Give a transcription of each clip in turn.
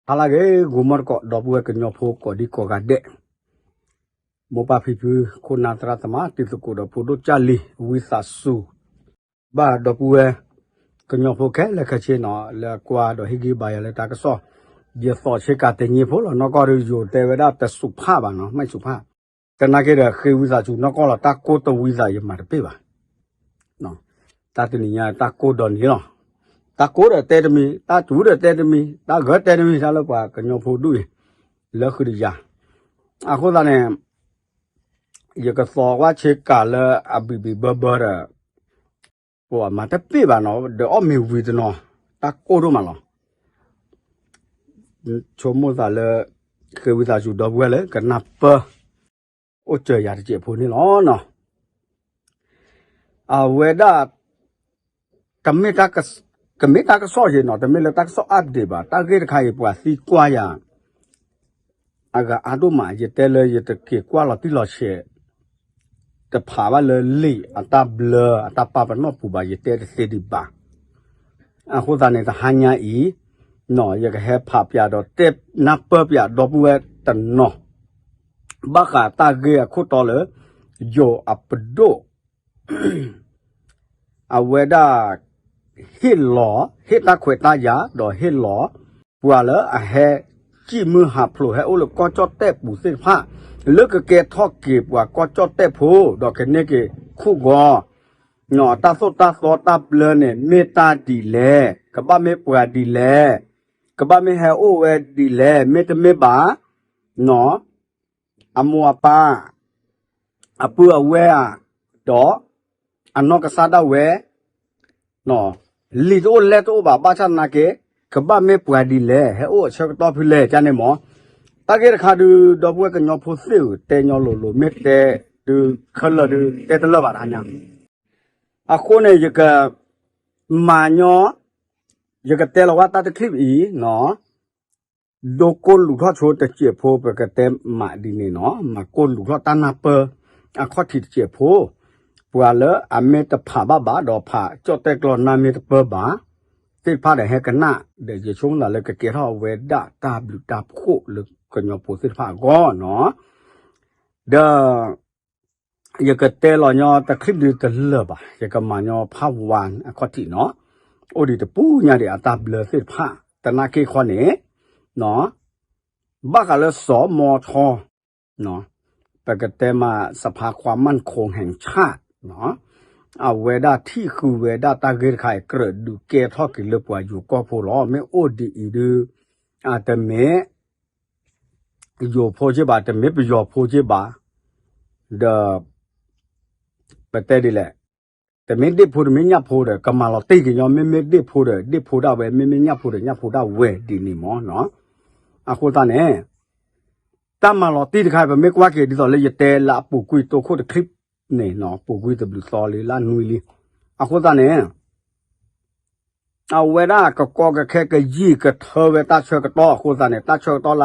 ဟါလၢအဂ့ၤ ဂီၤမီၢ်တကိး ဒီပုၢ်ဝဲၢ်ကညီဖိကိးဒံကိးဂၤဒဲး, မိၢ်ပၢ်ဖံဖု ခိၣ်နၢ်သရၣ်သမါ တံၤသကိးဒီးဖိဒိၣ်ကၢ်လံၤ ဝံသးစူၤ ဘၣ်ဒီပုၢ်ဝဲၢ်ကညီဖိခဲလၢာ်ခဲဆ့နီၤ လၢအကွၢ်ဒီးဟ့ၣ်ဂံၢ်ဘါယၤလၢတၢ်ကစီၣ်, ယသီးဆ့ကၤတနံၤဖိလီၤ နီၢ်ကီၢ်ဒီးယိၤတဲဝဲဒၣ်တစူးဖးဘၣ်နီၤ မ့ၢ်စူးဖး သနာ်က့ဒီး ဃ့ဝံသးစူၤနီၢ်ကီၢ်လီၤ တၢ်ကိၢ်တဝံသးယမၤတပ့ၢ်ဘၣ်. တၢ်တနံၤညါတၢ်ကိၢ်ဒီးန့ၣ်လီၤ. တၢ်ကိၢ်ဒီးတဲတမံၤ, တၢ်စူၤဒီးတဲတမံၤ, တၢ်ဂၢၢ်တဲတမံၤ တၢ်လၢပှၤကညီဖိဒူၣ်အံၤ လၢဃုာ်ဒီးယၤ. အဃိသတးန့ၣ် ယကသီးကွၢ်ဆ့ကၤလၢအဘံၣ်ဘံၣ်ဘၢဘၢဒီး ပှၤမၤတပ့ၢ်ဘၣ်နီၤ ဒီးအီၣ်မ့ၤဝံၤတနီၤ တၢ်ကိၢ်ဒိၣ်မးလီၤ. ဆိကမိၣ်သးလၢ ဃ့ဝံသးစူၤဒီပုၢ်ဝဲၢ်လၢကနၢ်ပၢၢ် အိၣ်စၢၤယၤတစဲးဖိန့ၣ်လီၤနီၤ. အဝဲဒၣ် တမ့ၢ်တၢ်က ကမ့ၢ်တၢ်ကစီၣ်ယဲနီၤ တမ့ၢ်လၢတၢ်ကစီၣ် update ဘၣ် တၢ်ဂ့ၢ်တခါအံၤ ပှၤသံကွၢ်ယၤ အဂၤအါဒိၣ်မး ယတဲလၢယတက့ၤကွၢ်လီၤတံၢ်လီၤဆဲး တဖးဘၣ်လၢလံာ်အတၢ်ဘျၢအတၢ်ပာ်ပနီၣ်ပူၤဘၣ် ယတဲတသ့ဒံးဘၣ်. အဃိသတးန့ၣ် တဟါညါအံၤ ယကဟဲဖးပၠးဒီးတဲနၢ်ပၢၢ်ပၠးဒီပုၢ်ဝဲၢ်တနီၤ ဘၣ်ဃးတၢ်ဂ့ၢ်အခိၣ်တီလၢ ယိၤအပဒိၣ် အဝဲဒၣ် ဟ့ၣ်လီၤ ဟ့ၣ်တၢ်ခွဲးတၢ်ယာ် ဒီးဟ့ၣ်လီၤ ပှၤလၢအဟဲ စံၣ်မုၢ်ဟးဖျိး ဟဲအိၣ်လၢကီၢ်ကၠီၣ်တဲၣ်ပူၤသ့ၣ်တဖၣ် လၢကကဲထီၣ်က့ၤပှၤကီၢ်ကၠီၣ်တဲၣ်ဖိ ဒီးကန့ၢ်က့ၤခိၣ်ဂီၤ တၢ်သိၣ်တၢ်သီတၢ်ဘျၢန့ၣ် မ့ၢ်တၢ်ဒ်လဲၣ်, ကဘၣ်မ့ၢ်ပှၤဒ်လဲၣ်, ကဘၣ်မ့ၢ်ဟဲအိၣ်ဝဲဒ်လဲၣ်, မ့တမ့ၢ်ဘၣ် အမိၢ်အပၢ် အပုၢ်အဝဲၢ်ဧါ, ဒီး အနီၢ်ကစၢ်ဒၣ်ဝဲ လံာ်တအိၣ်လဲၢ်တအိၣ်ဘၣ် ဘၣ်ဆၣ်သနာ်က့ ကဘၣ်မ့ၢ်ပှၤဒ်လဲၣ် ဟဲအိၣ်အဆၢကတီၢ်ဖဲလဲၣ် ကန့ၣ်မး. တၢ်ဂ့ၢ်တခါဒုး ဒီပုၢ်ဝဲၢ်ကညီဖိသ့ၣ်ဧၢ တဲညီလိၤလိၤ မ့ၢ်တဲဒုးခဲလၢာ်ဒုး တဲတလၢာ်ဘၣ်တဟါညါ. အဃိန့ၣ် ယက မၤညီ ယကတဲလီၤဝဲတၢ်တချံၣ်အံၤနီၤ ဒိကိၢ်လူၤထီၣ်ဆိတစဲးဖိ ပကတဲမးဒ်န့ၣ်နီၤ မၤကိၢ်လူၤထီၣ်တၢ်နၢ်ပၢၢ် အခီၣ်ထံးတစဲးဖိ, ပှၤလၢအမ့ၢ်တဖးဘၣ်ဘၣ် ဒီးဖးကၠီၣ်တဲၣ်ကျီၢ်နၢ်မ့ၢ်တပၢဘၣ် သ့ၣ်တဖၣ်ဒီးဟဲကနၣ် ဒီးယဆိကမိၣ်သးလၢကကဲထီၣ်ဝဲဒၣ်တၢ်ဘျုးတၢ်ဖှိၣ်လၢကညီဖိသ့ၣ်တဖၣ်အဂီၢ်နီၤ. ဒီး ယကတဲလီၤညီတချံၣ်ဒုးတလၢာ်ဘၣ် ယကမၤညီဖးဝါအခီၣ်ထံးနီၤ, အိၣ်ဒံးတပူၤညါဒံးအတၢ်ဘျၢသ့ၣ်တဖၣ် သနာ်က့ခီန့ၣ် ဘၣ်ဃးလၢစီၤမီၤထီ ပကတဲမး စဖါခွါမၢ်ခိၣ်ဟဲၣ်ဆၣ် အဝဲဒၣ်ထံၣ်ဃုာ်ဝဲဒၣ်တၢ်ဂ့ၢ်တခါအံၤ ကြၢးဒုးကဲထီၣ်က့ၤလၢပှၤယိၤကီၢ်ဖိလီၤ. မ့ၢ်အိၣ်ဒ်အံၤဒုး အတမ့ၢ် ယိၤဖိက့ဘၣ် တမ့ၢ်ပယီၤဖိက့ဘၣ်, ဒီး ပတဲဒ်လဲၣ်, တမ့ၢ်ဒ့ၣ်ဖိတမ့ၢ်ညၣ်ဖိဒီး ကမၤလီၤတံၢ်က့ၤညီ မ့မ့ၢ်ဒ့ၣ်ဖိဒီး ဒ့ၣ်ဖိဒၣ်ဝဲ မ့မ့ၢ်ညၣ်ဖိဒီး ညၣ်ဖိဒၣ်ဝဲဒ်န့ၣ်မးနီၤ. အဃိသတးန့ၣ် တၢ်မၤလီၤတံၢ်တခါ ပမ့ၢ်ကွၢ်က့ၤဒ်သိးလၢယတဲလၢအပူၤကွံာ်တိခိၣ်တချံၣ်န့ၣ်နီၤ ပူၤကွံာ်တဘျုးသီလံ လၢနွံလံ. အဃိသတးန့ၣ် အဝဲဒၣ်ကကီကခဲကယံာ်ကထၢဝဲတၢ်ဆၢကတီၢ်အဃိသတးန့ၣ် တၢ်ဆၢကတီၢ်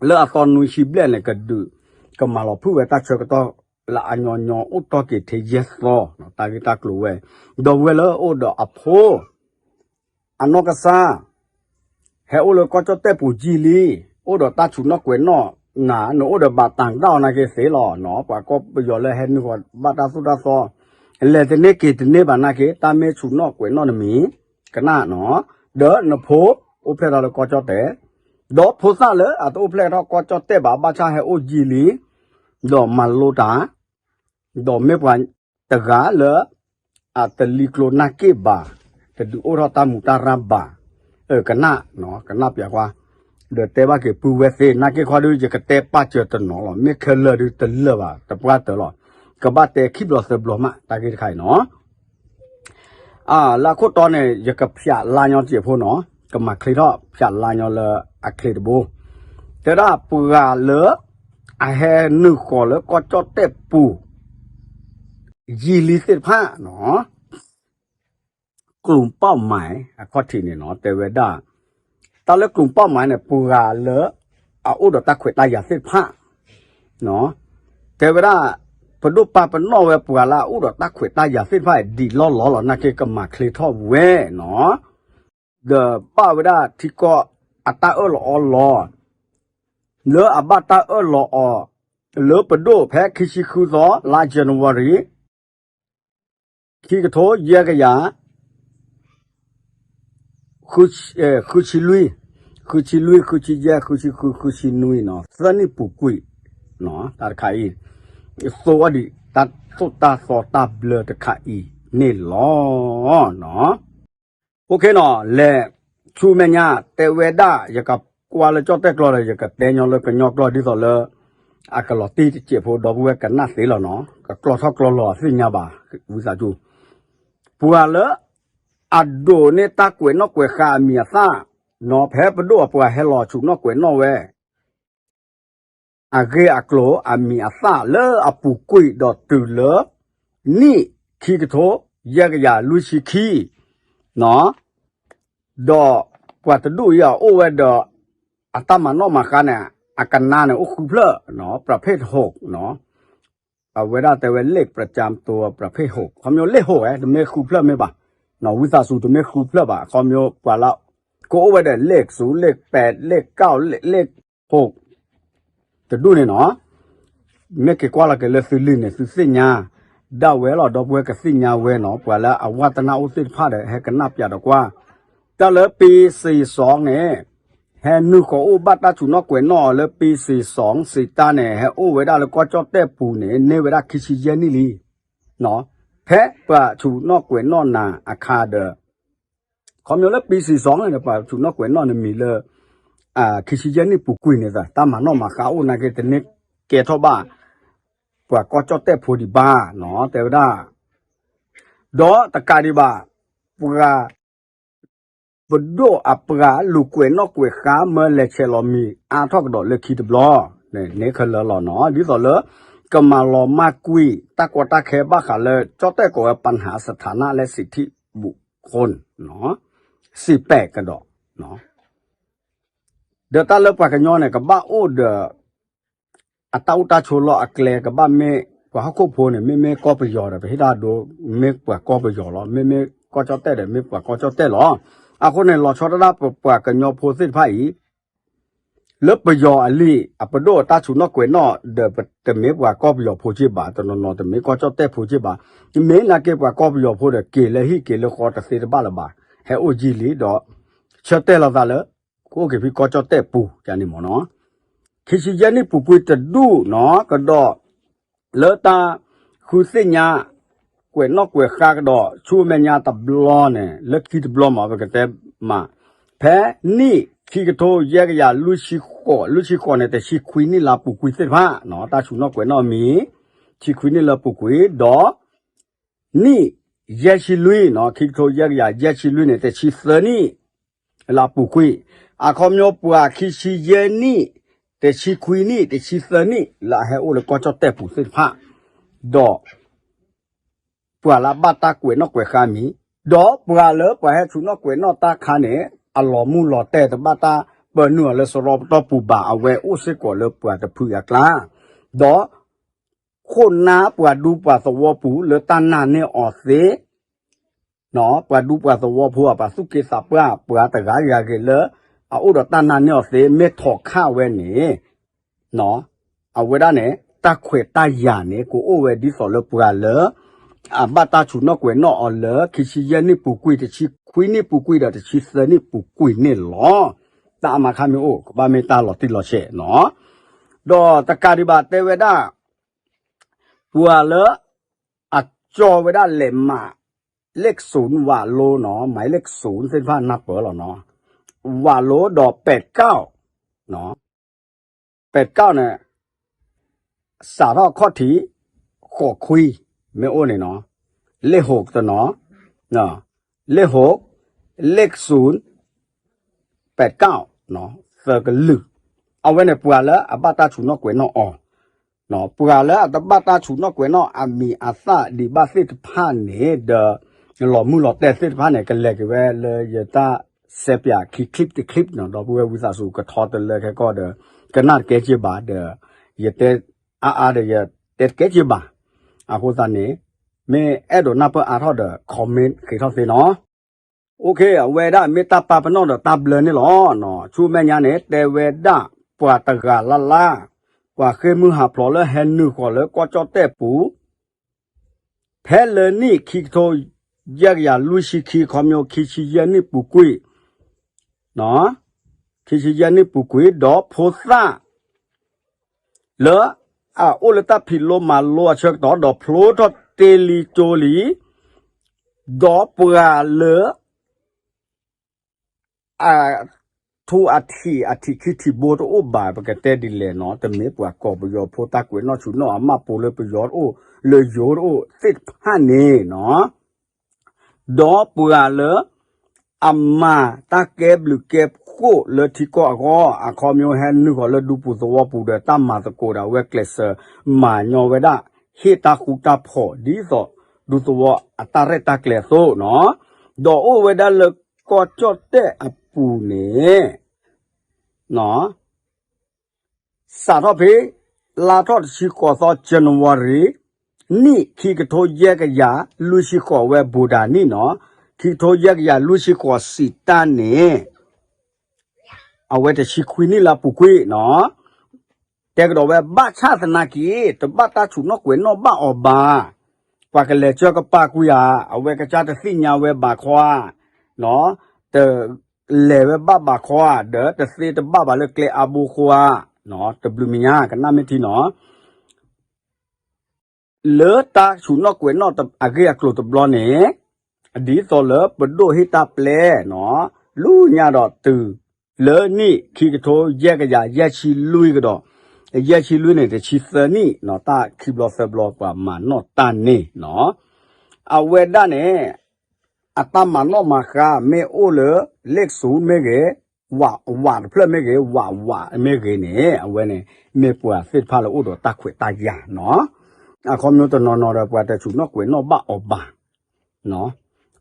လၢအယံာ် လၢအသီနွံဆံဘျဲၣ်န့ၣ် ကဒုး ကမၤလီၤဖုၣ်ဝဲတၢ်ဆၢကတီၢ်လၢအညီညီအိၣ်တီၢ်က့ၤထဲယဲၢ်သီ တၢ်ဂ့ၢ်တၢ်ကျိၤဝဲ ဒီပုၢ်ဝဲၢ်လၢအိၣ်ဒီးအဖိ အနီၢ်ကစၢ် ဟဲအိၣ်လၢကီၢ်ကၠီၣ်တဲၣ်ပူၤယံာ်လံ, အိၣ်ဒီးတၢ်ဆူးနီၣ်ကွဲးနီၣ်နၤ, နအိၣ်ဒီးဘၣ်တၢ်တၢ်အီၤနာ်က့သ့လီၤနီၤ, ပှၤကီၢ်ပယီၤလၢဟဲနုာ်ဃီၤဘၣ်တၢ်သိၣ်တၢ်သီ လဲၤတန့ၢ်က့ၤတန့ၢ်ဘၣ်နာ်က့ တၢ်မ့ၢ်ဆူးနီၣ်ကွဲးနီၣ်နမံၤ ကနၣ်နီၤ, ဒီးနဖိအိၣ်ဖျဲၣ်ထီၣ်လၢကီၢ်ကၠီၣ်တဲၣ်, ဒီးဖိသၣ်လၢအတအိၣ်ဖျဲၣ်ထီၣ်ကီၢ်ကၠီၣ်တဲၣ်ဘၣ် ဘၣ်ဆၣ်ဟဲအိၣ်ယံာ်လံ, ဒီးမၤလိတၢ် ဒီးမ့ၢ်ပှၤတဂၤလၢ အတလံၤကျိၤနာ်က့ဘၣ်, တဒုးအိၣ်ထီၣ်တၢ်မူးတၢ်ရၢ်ဘၣ်, အကနၣ်, ကနၣ်ပျးကွၢ်, ဒီးတဲဘၣ်က့ၤပုၢ်ဝဲၢ်သ့ၣ် နာ်က့ခီဒုး ယကတဲပာ်စၢၤတနီၤလီၤ, မ့ၢ်ခဲလၢာ်ဒုးတလၢာ်ဘၣ် တပှၢ်တၢၢ်လီၤ, ကဘၣ်တဲခံဘျီသၢဘျီမး တၢ်ဂ့ၢ်တခါအံၤနီၤ. လၢအခိၣ်တီန့ၣ် ယကဖျးလါညီတစဲးဖိနီၤ, ကမၤချ့ထီၣ်ဖျးလါညီလၢအချ့တဘိ, တဲဒၣ်ပှၤလၢ အဟဲနုာ်ဃီၤလၢကီၢ်ကၠီၣ်တဲၣ်ပူၤ ယံာ်လံသ့ၣ်တဖၣ်နီၤ, ကလုာ်ပာ်မၢ်အခီၣ်ထံးန့ၣ်နီၤ တဲဝဲဒၣ်, တၢ်လၢကလုာ်ပာ်မၢ်န့ၣ် ပှၤလၢ အအိၣ်ဒီးတၢ်ခွဲးတၢ်ယာ်သ့ၣ်တဖၣ် တဲဝဲဒၣ် ပဒိၣ်ပာ်ပနီၣ်ဝဲပှၤလၢအအိၣ်ဒီးတၢ်ခွဲးတၢ်ယာ်သ့ၣ်တဖၣ် ဒံးလီၢ်လီၢ်လီၤ နာ်က့ကမၤချ့ထီၣ်ဝဲနီၤ, ဒီးဘၣ်ဝဲဒၣ်ထံကီၢ် အတၢ်အၢၣ်လီၤအီလီၤ လၢအဘၣ်တၢ်အၢၣ်လီၤအီၤ လၢပဒိၣ်ဖဲခံဆံဃုသီ လါ January ခံကထိယဲၢ်ကယၤ ဃုဆံလွံၢ်, ဃုဆံလွံၢ်, ဃုဆံယဲၢ်, ဃုဆံဃု, ဃုဆံနွံနီၤ, သၢနံၣ်ပူၤကွံာ်နီၤ, တၢ်တခါအံၤ သိအီၤဒံးတၢ်သိၣ်တၢ်သီတၢ်ဘျၢတခါအံၤန့ၣ်လီၤနီၤ. အိၣ်ခ့နီၤ, လဲၤဆူမဲာ်ညါ တဲဝဲဒၣ် ယကကွၢ်လၢကၠီၣ်တဲၣ်ကျိာ်ဒီး ယကတဲညီလၢကညီကျိာ် ဒ်သိးလၢ အကလီၤတံၢ်တစဲးဖိ ဒီပုၢ်ဝဲၢ်ကနၣ်သ့လီၤနီၤ, ကကျိာ်ထီၣ်ကျိာ်လီၤအသ့ၣ်ညါဘၣ်, ဝံသးစူၤ ပှၤလၢ အဒိးန့ၢ်တၢ်ကွဲးနီၣ်ကွဲးဃါအမံၤအသၣ်နီၤ, ဖဲပဒိၣ်အပှၤဟဲလီၤဆူၣ်နီၣ်ကွဲးနီၣ်ဝဲ အဂ့ၢ်အကျိၤအမံၤအသၣ်လၢအပူၤကွံာ်ဒီးတုၤလၢ နံၣ်ခံကထိ ယဲၢ်ကယၤလွံၢ်ဆံခံနီၤ, ဒီးပှၤတဒူၣ်အံၤအအိၣ်ဝဲဒီး အတၢ်မၤနီၣ်မၤဃါန့ၣ် အကနါန့ၣ်အိၣ်ဃုဖျၢၣ်နီၤ, ပြၣ်ဖ့ၣ်ဟိးနီၤ, အဝဲဒၣ်တဲဝဲ လ့ၣ်ပြၣ်ကၠၢမ်တူဝ် ပြၣ်ဖ့ၣ်ဟိး, ခီဖျိလ့ၣ်ဟိးဝဲ တမ့ၢ်ဃုဖျၢၣ်မ့ၢ်ဘၣ်, ဝံသးစူၤတမ့ၢ်ဃုဖျၢၣ်ဘၣ်, ခီဖျိပှၤလၢ ကအိၣ်ဝဲဒီးလ့ၣ်စူၤ လ့ၣ်ပဲး လ့ၣ်ကၠီၣ် လ့ၣ်ဟိး တဒူၣ်န့ၣ်နီၤ, မ့ၢ်က့ၤကွၢ်လီၤက့ၤလၢသုလံာ်န့ၣ် သုသ့ၣ်ညါဒၣ်ဝဲလီၤ, ဒီပုၢ်ဝဲၢ်ကသ့ၣ်ညါဝဲနီၤ, ပှၤလၢအဝၢ်တနၢ်အိၣ်သ့ၣ်တဖၣ်ဒီး ဟဲကနၣ်ပၠးဒီးကွၢ်, တၢ်လၢပ့စ့စီန့ၣ် ဟဲနုာ်ဃီၤအိၣ်ဘၣ်တၢ်ဆူၣ်နီၣ်ကွဲးနီၣ်အီၤလၢပ့စ့စီ စံးတၢ်န့ၣ် ဟဲအိၣ်ဝဲဒၣ်လၢကီၢ်ကၠီၣ်တဲၣ်ပူၤန့ၣ် န့ၢ်ဝဲဒၣ်ခံဆံယဲၢ်နံၣ်လံ ဖဲပှၤဆူၣ်နီၣ်ကွဲးနီၣ်နၤအခါဒီး ခီဖျိလၢပ့စ့စီန့ၣ်ဒီး ပှၤဆူၣ်နီၣ်ကွဲးနီၣ်နမံၤလၢ ခံဆံယဲၢ်နံၣ်ပူၤကွံာ်န့ၣ်သး တၢ်မၤနီၣ်မၤဃါအိၣ်နာ်က့ တန့ၢ်ကဲထီၣ်ဘၣ် ပှၤကီၢ်ကၠီၣ်တဲၣ်ဖိဒံးဘၣ်နီၤ တဲဝဲဒၣ်, ဒီးတကးဒံးဘၣ် ပှၤ ပဒိၣ်အပှၤလူၤကွဲးနီၣ်ကွဲးဃါမၢလဲၤဆဲးလီၤမံၤအါထီၣ်ကဒီးလၢခံတဘျီန့ၣ် န့ၣ်ခဲလၢာ်လီၤနီၤ ဒ်သိးလၢ ကမၤလီၤမၢ်ကွံာ်တၢ်ကီတၢ်ခဲဘၣ်ဃးလၢ ကၠီၣ်တဲၣ်ကိးဝဲ ပၣ်နဟးစထၣ်နၣ်လဲၣ် စံးထံၣ်ဘူးခိၣ် စံးပဲာ်ကဒီး ဒီးတၢ်လၢပှၤကညီန့ၣ် ကဘၣ်အိၣ်ဒီး အတၢ်အိၣ်တၢ်ဆိးလီၢ်အကျဲ ကဘၣ်မ့ၢ်ပှၤဟီၣ်ခိၣ်ဖိန့ၣ် မ့မ့ၢ်ကီၢ်ပယီၤဒီး ပဟ့ၣ်တၢ်ဒိ မ့ၢ်ပှၤကီၢ်ပယီၤလီၤ, မ့မ့ၢ်ကီၢ်ကၠီၣ်တဲၣ်ဒီး မ့ၢ်ပှၤကီၢ်ကၠီၣ်တဲၣ်လီၤ. အဃိန့ၣ် လီၤဆီဒၣ်တၢ်ပပှၤကညီဖိသ့ၣ်တဖၣ်အံၤ လၢပယီၤအလံာ် အပဒိၣ်အတၢ်ဆူၣ်နီၣ်ကွဲးနီၣ်ဒီး တမ့ၢ်ပှၤကီၢ်ပယီၤဖိက့ဘၣ်, တနီၤနီၤတမ့ၢ်ကီၢ်ကၠီၣ်တဲၣ်ဖိက့ဘၣ်, မ့ၢ်နာ်က့ပှၤကီၢ်ပယီၤဖိဒီး က့ၤလၢဟံၣ်က့ၤလၢဃီတသ့တဘၣ်လၢၤဘၣ်, ဟဲအိၣ်ယံာ်လံဒီး ဆၢတဲာ်လီၤသးလၢ ကအိၣ်က့ၤဖဲကီၢ်ကၠီၣ်တဲၣ်ပူၤန့ၣ်မ့ၢ်နီၤ. ခံဆံယဲၢ်နံၣ်ပူၤကွံာ်တဒူၣ်နီၤ ကဒီး လၢတၢ်ဃုသ့ၣ်ညါ ကွဲးနီၣ်ကွဲးဃါကဒီး ဆူမဲာ်ညါတဘျီန့ၣ် လၢခံတဘျီမး ပကတဲမး ဖဲနံၣ်ခံကထိယဲၢ်ကယၤလွံၢ်ဆံဃိး လွံၢ်ဆံဃိးန့ၣ် တဆံခွံနံၣ်လၢပူၤကွံာ်သ့ၣ်တဖၣ်နီၤ တၢ်ဆူၣ်နီၣ်ကွဲးနီၣ်အမံၤ ဆံခွံနံၣ်လၢပူၤကွံာ် ဒီး နံၣ်ယဲၢ်ဆံလွံၢ်နီၤ ခံကထိယဲၢ်ကယၤယဲၢ်ဆံလွံၢ်န့ၣ် တဆံသၢနံၣ် လၢပူၤကွံာ်, အခီပညီပှၤခံဆံယဲၢ်နံၣ်, တဆံခွံနံၣ်, တဆံသၢနံၣ် လၢအဟဲအိၣ်လၢကီၢ်ကၠီၣ်တဲၣ်ပူၤသ့ၣ်တဖၣ်, ဒီး ပှၤလၢအဘၣ်တၢ်ကွဲးနီၣ်ကွဲးဃါမံၤ, ဒီးပှၤလၢပှၤဟဲဆူၣ်နီၣ်ကွဲးနီၣ်တၢ်ခါန့ၣ် အလီၤမုၢ်လီၤတဲာ်တဘၣ်တၢ်ပၢနုာ်အီၤလၢစရီပတီၢ်ပူၤဘၣ် အဝဲအိၣ်စ့ၢ်ကီးလၢပှၤတဖုအကျါ, ဒီး ခိၣ်နၢ်ပှၤဒူပှၤသဝီပူၤလၢတၢ်နာ်န့ၢ်အီၤသ့ ပှၤဒူပှၤသဝီဖိအပှၤသူၣ်က့သးပှၢ် ပှၤတဂၤဂ့ၤဂ့ၤလၢ အအိၣ်ဒီးတၢ်နာ်န့ၢ်အီၤသ့ မ့ၢ်ထီၣ်ခၣ်ဝဲန့ၣ် အဝဲဒၣ်န့ၣ် တၢ်ခွဲးတၢ်ယာ်န့ၣ် ကအိၣ်ဝဲဒ်သိးလၢပှၤလၢ အဘၣ်တၢ်ဆူၣ်နီၣ်ကွဲးနီၣ်အီၤလၢ ခံဆံယဲၢ်နံၣ်ပူၤကွံာ် တဆံခွံနံၣ်ပူၤကွံာ်ဒီး တဆံသၢနံၣ်ပူၤကွံာ်န့ၣ်လီၤ. တၢ်အမါခါမ့ၢ်အိၣ် ကဘၣ်မ့ၢ်တၢ်လီၤတံၢ်လီၤဆဲးနီၤ. ဒီးတကးဒံးဘၣ်တဲဝဲဒၣ် ပှၤလၢ အကၠီဝဲဒၣ်လဲးမး လ့ၣ်ကစူၣ်ဝးလိနီၤ မးလ့ၣ်ကစူၣ်သ့ၣ်တဖၣ်နၢ်ပၢၢ်လီၤနီၤ ဝးလိဒီးပဲးကၣ် ပဲးကၣ်န့ၣ် စးထီၣ်ခီၣ်ထံး ဃိးခွံ မ့ၢ်အိၣ်န့ၣ်နီၤ လ့ၣ်ဟိးတနီၤ လ့ၣ်ဟိး လ့ၣ်ကစူၣ် ပဲးကၣ် သၢကလုာ် အဝဲန့ၣ်ပှၤလၢအဘၣ်တၢ်ဆူၣ်နီၣ်ကွဲးနီၣ်အီၤ ပှၤလၢအတဘၣ်တၢ်ဆူၣ်နီၣ်ကွဲးနီၣ်အမံၤအသၣ်ဒံးဘၣ်သ့ၣ်တဖၣ်န့ၣ်ဒီး လီၤမုၢ်လီၤတဲာ်သ့ၣ်တဖၣ်န့ၣ် ကလဲၤက့ၤဝဲလၢယတၢ်စဲးပၠးခံ clip တ clip နီၤ ဒီပုၢ်ဝဲၢ်ဝံသးစူၤကထီတလၢခဲကီၢ်ဒီး ကနၣ်တကဲက့ဘၣ်ဒီး ယတဲအါအါဒီးယတဲတကဲက့ဘၣ်. အဃိသတးန့ၣ် မ့ၢ်အဲၣ်ဒိးနၢ်ပၢၢ်အါထီၣ်ဒီး comment ဃ့ထီၣ်သ့နီၤ. အဝဲဒၣ်မ့ၢ်တၢ်ပာ်ပနီၣ်ဒီးတၢ်ဘျၢန့ၣ်လီၤ. ဆူမဲာ်ညါန့ၣ် တဲဝဲဒၣ်ပှၤတဂၤလၢ်လၢ်, ပှၤဃ့ၢ်မုၢ်ဟးဖျိးလၢဟဲနုာ်ဃီၤလၢကီၢ်ကၠီၣ်တဲၣ်ပူၤ ဖဲလၢနံၣ်ခံကထိယဲၢ်ကယၤလွံၢ်ဆံခံ ခီဖျိခံဆံယဲၢ်နံၣ်ပူၤကွံာ်, ခံဆံယဲၢ်နံၣ်ပူၤကွံာ် ဒီးဖိသၣ် လၢအအိၣ်လၢတၢ်ဖံးလိမၤလိအဆၢကတီၢ် ဒီးဖျိထီၣ်တ့ၢ်လံကၠိလံ, ဒီးပှၤလၢ အထူအထံးအထံးခံထံးဘိတအိၣ်ဘၣ် ပကတဲဒ်လဲၣ်နီၤ, တမ့ၢ်ပှၤကီၢ်ပယီၤဖိတၢ်ကွဲးနီၣ်ဆူၣ်နီၣ်အမၢ်ပိာ်လၢပယီၤတအိၣ်, လၢယိၤတအိၣ်သ့ၣ်တဖၣ်န့ၣ်နီၤ, ဒီးပှၤလၢ အမၤတၢ်ကဲဘျုးကဲဖှိၣ်လၢထံကီၢ်အဂီၢ် အခီပညီဟဲနုာ်ဃီၤလၢဒူပူၤသဝီပူၤဒီး တၢ်မၤသကိးဒီးအဝဲကျဲးစၢးမၤညီဝဲဒၣ် ဟ့ၣ်တၢ်ဃူတၢ်ဖိး ဒ်သိးဒူသဝီအတၢ်ရဲၣ်တၢ်ကျဲၤအသိးနီၤ, ဒီးအိၣ်ဝဲဒၣ်လၢကီၢ်ကၠီၣ်တဲၣ်အပူၤန့ၣ် စးထီၣ်ဖဲ လါထီၣ်တဆံဃိးသီ January နံၣ် ခံကထိယဲၢ်ကယၤလွံၢ်ဆံဃိးဝဲ ဘူးဒၤနံၣ်နီၤ, ခံကထိယဲၢ်ကယၤလွံၢ်ဆံဃိးစံးတၢ်န့ၣ် အဝဲတဆံခွံနံၣ်လၢအပူၤကွံာ်နီၤ, တဲကဒီးဝဲဘၣ်ဆၣ်သနာ်က့ တဘၣ်တၢ်ဆူၣ်နီၣ်ကွဲးနီၣ်ဘၣ်အီၤဘၣ်, ပှၤကလဲၤဆှၢကပၤကွံာ်ဧါ, အဝဲကစၢ်တသ့ၣ်ညါဝဲဘၣ်ခီဧါ, တ လဲၤဝဲဘၣ်ဘၣ်ခီဧါ, ဒီးတသ့တဘၣ်ဘၣ်လၢကျဲအါဘိဃိဧါ, တဘျုးမံၤညါ ကနၣ်မ့ၢ်ထံနီၤ, လၢတၢ်ဆူၣ်နီၣ်ကွဲးနီၣ်အဂ့ၢ်အကျိၤတဘျီန့ၣ်, ဒ်သိးလၢပဒိၣ်ဟ့ၣ်တၢ်ပျဲနီၤ, လူညါဒီးတုၤ လၢနံၣ်ခံကထိယဲၢ်ကယၤယဲၢ်ဆံလွံၢ်ကဒီး, ယဲၢ်ဆံလွံၢ်န့ၣ် တဆံသၢနံၣ်နီၤ, တၢ်ခံဘျီသၢဘျီပှၤမၤနီၣ်တၢ်န့ၣ်နီၤ, အဝဲဒၣ်န့ၣ် အတၢ်မၤနီၣ်မၤဃါမ့ၢ်အိၣ်လၢ လ့ၣ်စူၤမ့ၢ်ဂ့ၤ, ဝးဝးတဖျၢၣ်မ့ၢ်ဂ့ၤ, ဝးဝးမ့ၢ်ဂ့ၤန့ၣ် အဝဲန့ၣ် မ့ၢ်ပှၤသ့ၣ်တဖၣ်လၢအိၣ်ဒီးတၢ်ခွဲးတၢ်ယာ်နီၤ, အခီပညီတနီၤနီၤဒီး ပှၤတဆူၣ်နီၣ်ကွဲးနီၣ်ဘၣ်အီၤဘၣ်,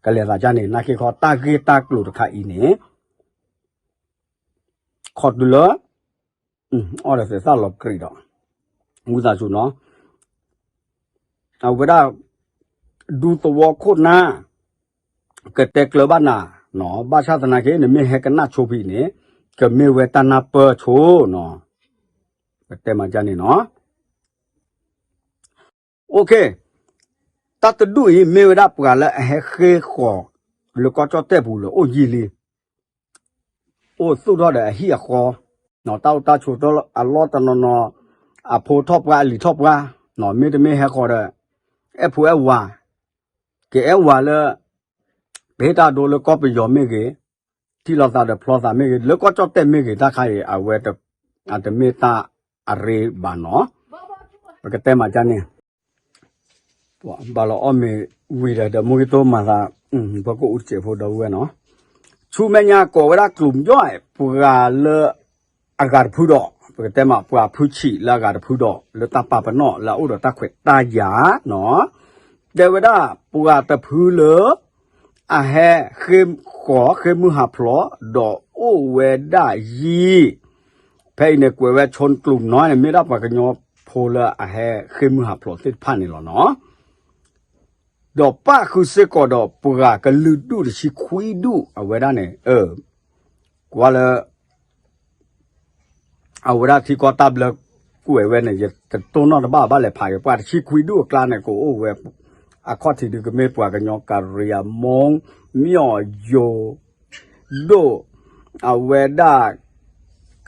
ကလဲၤသးဒ်န့ၣ် နာ်က့ခီ တၢ်ဂ့ၢ်တၢ်ကျိၤတခါအံၤန့ၣ် ခီတုၤလၢ အီၣ်ဒီးသဲးသၣ်လီၤကြံးဒီး ဝံသးစူၤနီၤ, အဝဲဒၣ် ဒူသဝီခိၣ်နၢ် ကတဲကျၢၤဘၣ်နၤနီၤ, ဘၣ်ဆၣ်သနာ်က့ နမ့ၢ်ဟဲကနၣ်ဆိဖဲအံၤန့ၣ် ကမ့ၢ်ဝဲတၢ်နၢ်ပၢၢ်ဆိနီၤ, ပတဲမၤဒ်န့ၣ်နီၤ. တၢ်တဒူၣ်အံၤ မ့ၢ်ဝဲဒၣ်ပှၤလၢအဟဲဃ့ၢ်ဃီၤ လၢကီၢ်ကၠီၣ်တဲၣ်ပူၤလၢအိၣ်ယံာ်လံ အိၣ်သူၣ်ထီၣ်ဒီးအဟံၣ်အဃီ, တၢ်အိၣ်တၢ်ဆိးအလီၢ်တနီၤနီၤ, အဖိထီၣ်ပှၢ်အလံၤထီၣ်ပှၢ်, မ့တမ့ၢ်ဟဲဃီၤဒီး အဲၣ်ဖိအဲၣ်ဝၤ, ကအဲၣ်ဝၤလၢ ပဟ့ၣ်တၢ်ဒိလၢကီၢ်ပယီၤမ့ၢ်ဂ့ၤ, ထံၣ်လိာ်သးဒီးဖျီသးမ့ၢ်ဂ့ၤ, လၢကီၢ်ကၠီၣ်တဲၣ်မ့ၢ်ဂ့ၤ, တၢ်ခါအံၤ အဝဲ အတမ့ၢ်တၢ်အရ့ဘၣ်နီၤ, ပကတဲမၤဒ်န့ၣ် ဘၣ်လီၤအီၣ်မ့ၤဝံၤဒီး ဒီးမူက့ၤတိၢ်မၤသး ဘၣ်ကိၣ်အူတစဲးဖိဒီပုၢ်ဝဲၢ်နီၤ, ဆူမဲာ်ညါကိးဝဲဒၣ်ကျိၤမညီ ပှၤလၢ အဂၤတဖုဒီး ပကတဲမး ပှၤဖုဆံးလၢအဂၤတဖုဒီး လၢတၢ်ပာ်ပနီၣ်လၢအအိၣ်ဒီးတၢ်ခွဲးတၢ်ယာ်နီၤ, တဲဝဲဒၣ်ပှၤတဖုလၢ အဟဲဃ့ၢ်ဃီၤဃ့ၢ်မုၢ်ဟးဖျိး ဒီးအိၣ်ဝဲဒၣ်ယံာ် ဖဲအံၤန့ၣ် ကွဲးဝဲဆိကျိၤနီၤန့ၣ် မ့ၢ်ဒၣ်ပှၤကညီဖိလၢအဟဲဃ့ၢ်မုၢ်ဟးဖျိးသ့ၣ်တဖၣ်န့ၣ်လီၤနီၤ, ဒီးပၣ်ဃုာ်စ့ၢ်ကီးဒီးပှၤကလုာ်ဒူၣ်တဆံခွံဒူၣ် အဝဲဒၣ်န့ၣ် ကွၢ်လၢ အဝဲဒၣ်ထံကီၢ်တၢ်ဘျၢကွဲးဝဲန့ၣ် ယတတိၢ်နီၣ်တဘၣ်ဘၣ်လဲၤဖးက့ၤ ပှၤတဆံခွံဒူၣ်အကျါန့ၣ် ကအိၣ်ဝဲ အခီၣ်ထံးဒုးကမ့ၢ်ပှၤကညီကရံယါမိၢ် မၠီၣ်ယိၤ ဒိၣ် အဝဲဒၣ်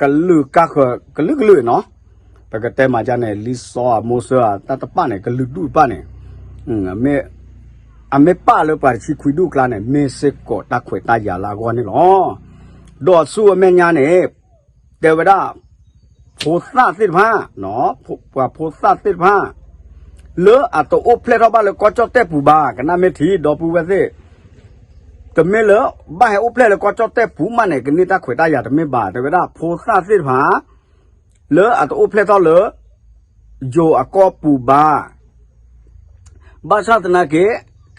ကလုာ်ကါဃၢၤ ကလုာ်ကလုာ်နီၤ, ပကတဲမၤဒ်န့ၣ် လံာ်စီအမိၢ်စၢၤ တၢ်တပၣ်န့ၣ် ကလုာ်ဒူၣ်တပၣ်န့ၣ် အမ့ၢ်ပၣ်လၢပှၤတဆံခွံဒူၣ်အကျါန့ၣ် မ့ၢ်စ့ၢ်ကီးတၢ်ခွဲးတၢ်ယာ်လၢအဂီၢ်န့ၣ်လီၤ. ဒီးဆူအမဲာ်ညါန့ၣ် တဲဝဲဒၣ် ဖိသၣ်သ့ၣ်တဖၣ် ပှၤဖိသၣ်သ့ၣ်တဖၣ် လၢအတအိၣ်ဖျဲၣ်ထီၣ်ဘၣ်လၢကီၢ်ကၠီၣ်တဲၣ်ပူၤဘၣ် ကနၣ်မ့ၢ်ထံ ဒီပုၢ်ဝဲၢ်သ့ၣ်, တမ့ၢ်လၢ ဘၣ်ဟဲအိၣ်ဖျဲၣ်လၢကီၢ်ကၠီၣ်တဲၣ်ပူၤမးန့ၣ် ကန့ၢ်တၢ်ခွဲးတၢ်ယာ်တမ့ၢ်ဘၣ် တဲဝဲဒၣ်ဖိသၣ်သ့ၣ်တဖၣ် လၢအတအိၣ်ဖျဲၣ်ထီၣ်လၢ ယိၤအကီၢ်ပူၤဘၣ် ဘၣ်ဆၣ်သနာ်က့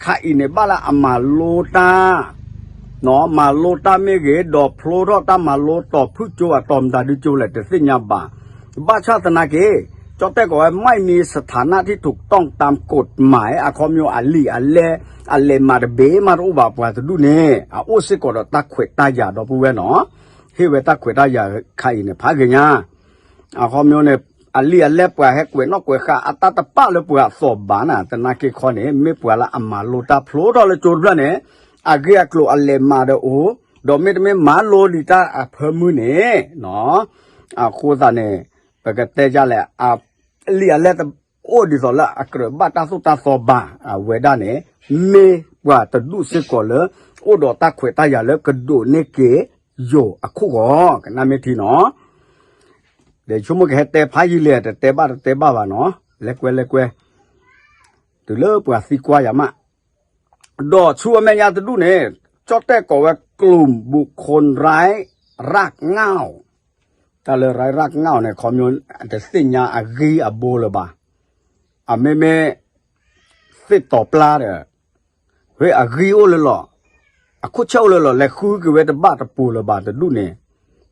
ခါအံၤန့ၣ် ဘၣ်လၢအမၤလိတၢ် မၤလိတၢ်မ့ၢ်ဂ့ၤ ဒီးဖျိထီၣ်တၢ်မၤလိတီၤဖုၣ်ကၠိအတီၤမတၤဒုကၠိလဲၣ် တသ့ၣ်ညါဘၣ်. ဘၣ်ဆၣ်သနာ်က့ ကၠီၣ်တဲၣ်ကိးဝဲ ไม่มีสถานะที่ถูกต้องตามกฎหมาย အခီပညီအလံာ်အလဲ အလဲၤမၤတဘ့ၣ်မးတအိၣ်ဘၣ် ပှၤတဒူၣ်န့ၣ် အအိၣ်စ့ၢ်ကီးဒီးတၢ်ခွဲးတၢ်ယာ်ဒီပုၢ်ဝဲၢ်နီၤ, ဟ့ၣ်ဝဲတၢ်ခွဲးတၢ်ယာ်ခါအံၤန့ၣ် ဖးဂ့ၤညါ အခီပညီန့ၣ် အလံာ်အလဲပှၤဟဲကွဲးနီၣ်ကွဲးဃာ်အတၢ်တပာ်လၢပှၤအသီၣ်ဘၣ်န့ၣ် သနာ်က့ခီန့ၣ် မ့ၢ်ပှၤလၢအမၤလိတၢ်ဖျိထီၣ်လၢကၠိတဖျၢၣ်န့ၣ် အဂ့ၢ်အကျိၤအလဲၤမၤဒီးအိၣ်, ဒီးမ့တမ့ၢ်မၤလိဒံးတၢ်အဖၢမုၢ်န့ၣ် အဃိသတးန့ၣ် ပကတဲဒ်လဲၣ် အလံာ်အလဲတအိၣ်ဒ်သိးလၢအကြၢးဘၣ်တၢ်သိၣ်တၢ်သီဘၣ် အဝဲဒၣ်န့ၣ် မ့ၢ်ပှၤတဒူၣ်စ့ၢ်ကီးလၢ အိၣ်ဒီးတၢ်ခွဲးတၢ်ယာ်လၢကဒိးန့ၢ်က့ၤယိၤအခိၣ်ဂီၤ ကနၣ်မ့ၢ်ထံနီၤ ဒီးဆိကမိၣ်ကဟဲတဲဖးယံာ်လဲၣ် တတဲဘၣ်တတဲဘၣ်ဘၣ်နီၤ လဲကွဲလဲကွဲ တုၤလၢပှၤသံကွၢ်ယၤမး ဒီးဆူအမဲာ်ညါတဒူၣ်န့ၣ် ကၠီၣ်တဲၣ်ကိးဝဲ กลุ่มบุคคลไร้รากเหง้า တၢ်လၢ ไร้รากเหง้า န့ၣ် ခီပညီ တသ့ၣ်ညါအဂ့ၢ်အဘိလၢၤဘၣ်. အမ့မ့ၢ် သ့ၣ်တီၤပျါဒီး ဝဲအဂ့ၢ်အိၣ်လၢလီၤ, အခိၣ်ဆၢၣ်အိၣ်လၢလီၤ လဲၤဃုက့ၤဝဲတဘၣ်တပူၤလၢၤဘၣ်တဒူၣ်န့ၣ်,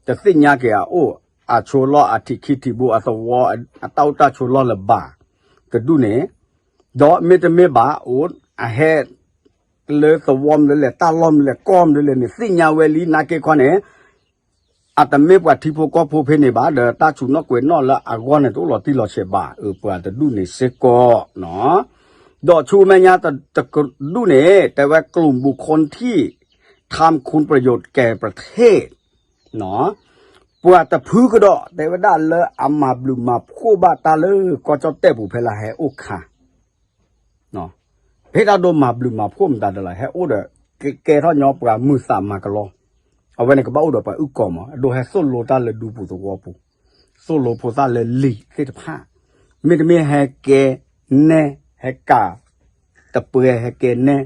တသ့ၣ်ညါက့ၤအအိၣ်အဆိးလီၢ် အထံးခံထံးဘိ အသဝီ အတၢ်အိၣ်တၢ်ဆိးလီၢ်လၢၤဘၣ်တဒူၣ်န့ၣ်, ဒီးမ့တမ့ၢ်ဘၣ်အိၣ် အဟဲ လၢသဝီမနုၤလဲၣ် တၢ်လီၢ်မနုၤလဲၣ် ကီၢ်မနုၤလဲၣ်န့ၣ် သ့ၣ်ညါဝဲလံ နာ်က့ခီန့ၣ် အတမ့ၢ်ပှၤထံဖိကီၢ်ဖိဖဲန့ၣ်ဘၣ် ဒီးတၢ်ဆူးနီၣ်ကွဲးနီၣ်လၢအဂီၢ်န့ၣ် တအိၣ်လီၤတံၢ်လီၤဆဲးဘၣ် အပှၤတဒူၣ်န့ၣ်စ့ၢ်ကီးနီၤ, ဒီးဆူမဲာ်ညါတဒူၣ်န့ၣ် တဲဝဲ กลุ่มบุคคลที่ทำคุณประโยชน์แก่ประเทศ ပှၤတဖုကဒီး တဲဝဲဒၣ်လၢအမၤဘျုးမၤဖှိၣ်ဘၣ်တၢ်လၢကီၢ်ကၠီၣ်တဲၣ်ပူၤဖဲလၢဟဲအိၣ်ခါ ဖဲတၢ်ဒိးမၤဘျုးမၤဖှိၣ်မတၤတလၢ ဟဲအိၣ်ဒီး ကကဲထီၣ်ညီပှၤမုာ်သးမၤကလီ, အဝဲန့ၣ်ကဘၣ်အိၣ်ဒီးပှၤအုၣ်ကီၤမး အဒိဟဲသိၣ်လိတၢ်လၢဒူပူၤသဝီပူၤ, သိၣ်လိဖိသၣ်လၢလံာ်သ့ၣ်တဖၣ်, မ့တမ့ၢ်ဟဲကဲနဲ ဟဲကၤ တပှဲၤ ဟဲကဲနဲ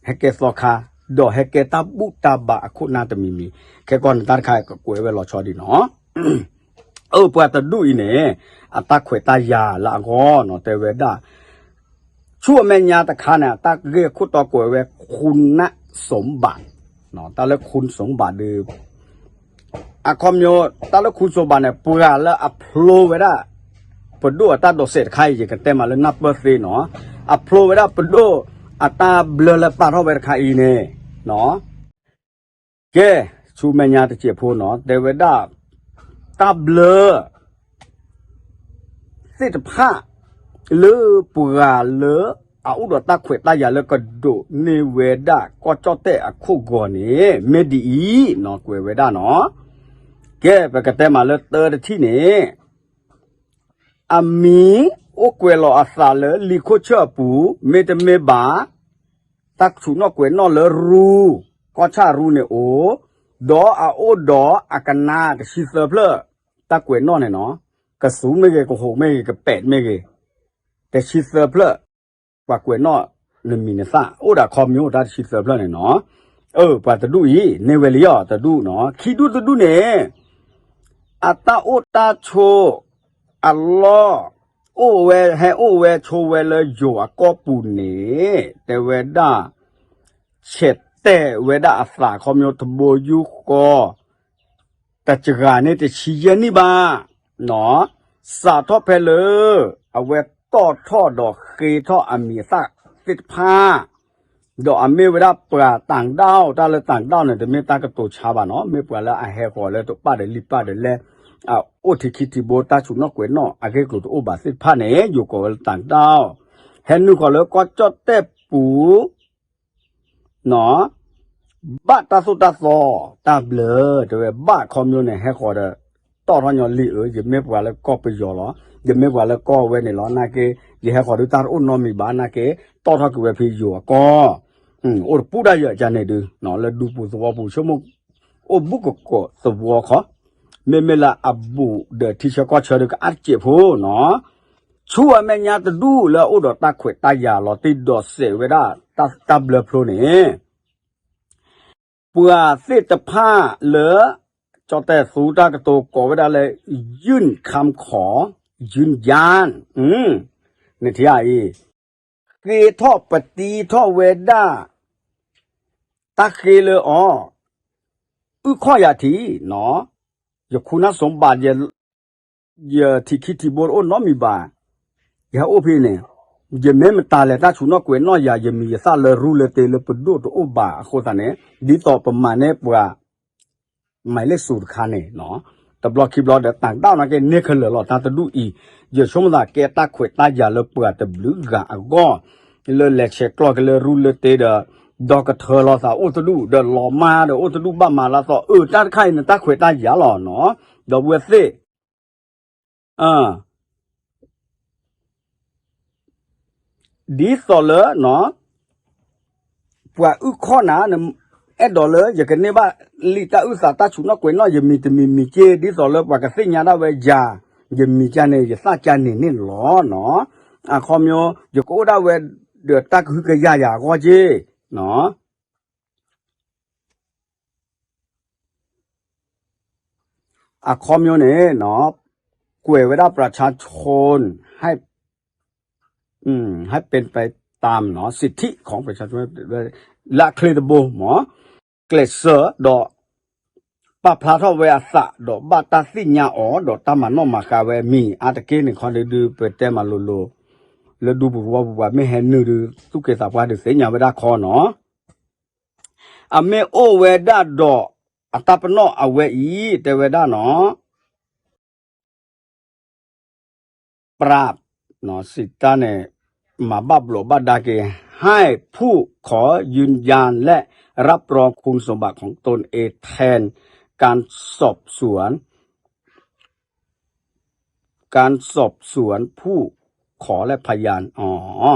ဟဲကဲသီခါ, ဒီးဟဲကဲတၢ်ဘူၣ်တၢ်ဘါအခိၣ်နၢ်တမံၤမံၤ, ခဲကီၢ်န့ၣ်တၢ်တခါကကွဲးဝဲလီၤဆီဒံးနီၤ အပှၤတဒူၣ်အံၤန့ၣ် အတၢ်ခွဲးတၢ်ယာ်လၢအဂီၢ်နီၤ တဲဝဲဒၣ် ဆူအမဲာ်ညါတခါန့ၣ် တၢ်ဂ့ၢ်ခိၣ်တီကွဲးဝဲ คุณสมบัติ တၢ်လၢ คุณสมบัติ ဒီး အခီပညီ တၢ်လၢ คุณสมบัติ န့ၣ် ပှၤလၢအဖျိဝဲဒၣ် ပဒိၣ်အတၢ်ဒိးစဲးတခါအံၤ ယကတဲမးလၢနၢ်ပၢၢ်သ့နီၤ, အဖျိဝဲဒၣ်ပဒိၣ်အတၢ်ဘျၢလၢပာ်ထီၣ်ဝဲတခါအံၤန့ၣ် ကဲ ဆူမဲာ်ညါတစဲးဖိနီၤ တဲဝဲဒၣ် တၢ်ဘျၢ သ့ၣ်တဖၣ် လၢပှၤလၢအအိၣ်ဒီးတၢ်ခွဲးတၢ်ယာ်လၢကဒိးန့ၢ်ဝဲဒၣ်ကီၢ်ကၠီၣ်တဲၣ်အခိၣ်ဂီၤန့ၣ် မ့ၢ်ဒ်အံၤနီၤ ကွဲးဝဲဒၣ်နီၤ, ကဲ ပကတဲမးလၢတၢတထံၣ်န့ၣ် အမံၤအိၣ်ကွဲးလီၤအသးလၢလံာ်ခိၣ်ဆၢၣ်အပူၤ မ့တမ့ၢ်ဘၣ် တၢ်ဆူးနီၣ်ကွဲးနီၣ်လၢရူ ကီၢ်ဆၣ်ရူန့ၣ်အိၣ်, ဒီးအအိၣ်ဒီးအကနါတဆံသၢဖျၢၣ် တၢ်ကွဲးနီၣ်န့ၣ်နီၤ, ကစူၤမ့ၢ်ဂ့ၤ ကဟိးမ့ၢ်ဂ့ၤ ကပဲးမ့ၢ်ဂ့ၤ တဆံသၢဖျၢၣ် ပှၤကွဲးနီၣ်နမံၤနသၣ် အိၣ်ဒီးခီမညီတၢ်တဆံသၢဖျၢၣ်န့ၣ်နီၤ, အၢ ပှၤတဒူၣ်အံၤ န့ၢ်ဝဲလံအီၤတဒူၣ်နီၤ, ခံဒူၣ်တဒူၣ်န့ၣ် အတၢ်အိၣ်တၢ်ဆိး အလီၢ် အိၣ်ဝဲ ဟဲအိၣ်ဝဲဆိးဝဲလၢယိၤအကီၢ်ပူၤန့ၣ် တဲဝဲဒၣ် ဆဲးတဲာ်ဝဲဒၣ်အသးခီမညီတဘိယူၢ်ဃီ တကဂၤန့ၣ်တဆံယဲၢ်နံၣ်ဘၣ် နီၤ, စးထီၣ်ဖဲလၢ အဝဲတီၣ်ထီၣ်ဒီးဃ့ထီၣ်အမံၤအသၣ်သ့ၣ်တဖၣ် ဒီးအမ့ၢ်ဝဲဒၣ်ပှၤတၢ်ကဒီး တၢ်လၢတၢ်ကဒီးန့ၣ် တမ့ၢ်တၢ်ကတိၤဆါဘၣ်နီၤ, မ့ၢ်ပှၤလၢအဟဲဃီၤလၢတပၣ်ဒီးလံာ်ပၣ်ဒီးလဲၣ်, အအိၣ်ထံခံထံဘိတၢ်ဆူးနီၣ်ကွဲးနီၣ်အဂ့ၢ်အကျိၤတအိၣ်ဘၣ်သ့ၣ်တဖၣ်န့ၣ် ယိၤကိးဝဲလၢတၢ်ကဒီး, ဟဲနုာ်ဃီၤလၢကီၢ်ကၠီၣ်တဲၣ်ပူၤ ဘၣ်တၢ်သိၣ်တၢ်သီတၢ်ဘျၢ တဲဝဲဘၣ်ခီမညီန့ၣ် ဟဲဃီၤဒီး တီၣ်ထီၣ်ညီလံာ်အၢ ယမ့ၢ်ပှၤလၢကီၢ်ပယီၤလီၤ, ယမ့ၢ်ပှၤလၢကီၢ်ဝဲန့ၣ်လီၤ နာ်က့ ယဟဲဃီၤဒုးတၢ်တအိၣ်နီတမံၤဘၣ် နာ်က့ တီၣ်ထီၣ်က့ၤဝဲဖဲယိၤအကီၢ်, အိၣ်တပူၤဒၣ်ယဲၢ်ကန့ၣ်ဒုး လၢဒူပူၤသဝီပူၤ ဆိကမိၣ် အိၣ်ဘူးကကိးသဝီခီ, မ့မ့ၢ်လၢအဘူးဒီးထံဆၢကီၢ်ဆၢဒုးကအါတစဲးဖိနီၤ, ဆူအမဲာ်ညါတဒူၣ်လၢအအိၣ်ဒီးတၢ်ခွဲးတၢ်ယာ်လီၤတံၢ်ဒီးစဲးဝဲဒၣ် တၢ်ဘျၢဖျိန့ၣ် ပှၤသ့ၣ်တဖၣ်လၢ ကၠီၣ်တဲၣ်သူတၢ်ကတိၤကိးဝဲဒၣ်လၢ ยื่นคำขอ ยืนยัน န့ၣ်ထံၣ်အံၤ ဃ့ထီၣ်ပတံထီၣ်ဝဲဒၣ် တၢ်ဃ့လၢအီၤ အုၣ်ခီၣ်ယၤထံးနီၤ, ယ คุณสมบัติ ယ ယထံၣ်ခံထံၣ်ဘိတအိၣ်နီတမံၤဘၣ်. ယဟဲအိၣ်ဖဲန့ၣ်, ယမ့ၢ်မတၤလဲၣ် တၢ်ဆူးနီၣ်ကွဲးနီၣ်ယၤ ယမံၤယသၣ်လၢရူလၢတ့လၢပဒိၣ်တအိၣ်ဘၣ်အဃိသတးန့ၣ်, ဒ်သိးပမၤန့ၢ်ပှၤ မၤလၢစူးတခါန့ၣ်, တဘျီခံဘျီဒီးတၢ်ဒၣ်နာ်က့န့ၢ်ခဲလၢာ်လီၤ တၢ်တဒူၣ်အံၤ, ယဆိကမိၣ်သးကဲတၢ်ခွဲးတၢ်ယာ်လၢပှၤတဘျုးဂၤအဂီၢ်, လၢလဲၤဆဲးကျိးက့ၤလၢရူလၢတ့ဒီး, ဒီးကထၢလီၤသးအိၣ်တဒူၣ် ဒီးလီၤမါဒီးအိၣ်တဒူၣ်ဘၣ်မၤလၢသီ အၢ တၢ်တခါအံၤန့ၣ် တၢ်ခွဲးတၢ်ယာ်လီၤနီၤ, ဒီပုၢ်ဝဲၢ်သ့ၣ် ဒ်သိးလၢ ပှၤအုၣ်ခီၣ်နၤ, အဲၣ်ဒိးလၢယကန့ၢ်ဘၣ်လံာ်တၢ်အုၣ်သးတၢ်ဆူးနီၣ်ကွဲးနီၣ်ယမံၤတမံၤမံၤက့ ဒ်သိးလၢပှၤကသ့ၣ်ညါဒၣ်ဝဲယၤ, ယမံၤကန့ၣ် ယသၣ်ကန့ၣ်န့ၣ်လီၤနီၤ. အခီပညီ ယကအိၣ်ဒၣ်ဝဲဒီးတၢ်ကဟုကယာ်ယၤအဂီၢ်က့နီၤ. အခီပညီန့ၣ်, ကွဲးဝဲဒၣ် ประชาชน ให้เป็นไปตาม สิทธิของประชาชน လၢအချ့တဘိမး, ကျဲးစၢးဒီး ပာ်ဖျါထီၣ်ဝဲအသး ဒီးဘၣ်တၢ်သ့ၣ်ညါအီၤ ဒီးတၢ်မၤနီၣ်မၤဃါဝဲအမံၤ အါတက့ၢ်န့ၣ် ခီဒုဒု ပတဲမၤလိၤလိၤ လၢဒူပူၤသဝီပူၤ ပှၤမ့ၢ်ဟဲနုာ်ဒု သူၣ်က့သးပှၢ်ဒု သ့ၣ်ညါဝဲဒၣ်ခီနီၤ. အမ့ၢ်အိၣ်ဝဲဒၣ်ဒီး အတၢ်ပနီၣ်အဝဲအံၤ တဲဝဲဒၣ်နီၤ, ပရၢ် စံးတၢ်န့ၣ် မၤဘၣ်ဘျိးဘၣ်ဒါက့ၤ ให้ผู้ขอยืนยันและรับรองคุณสมบัติของตนเอง แทนการสอบสวน การสอบสวนผู้ขอและพยาน အီၤ,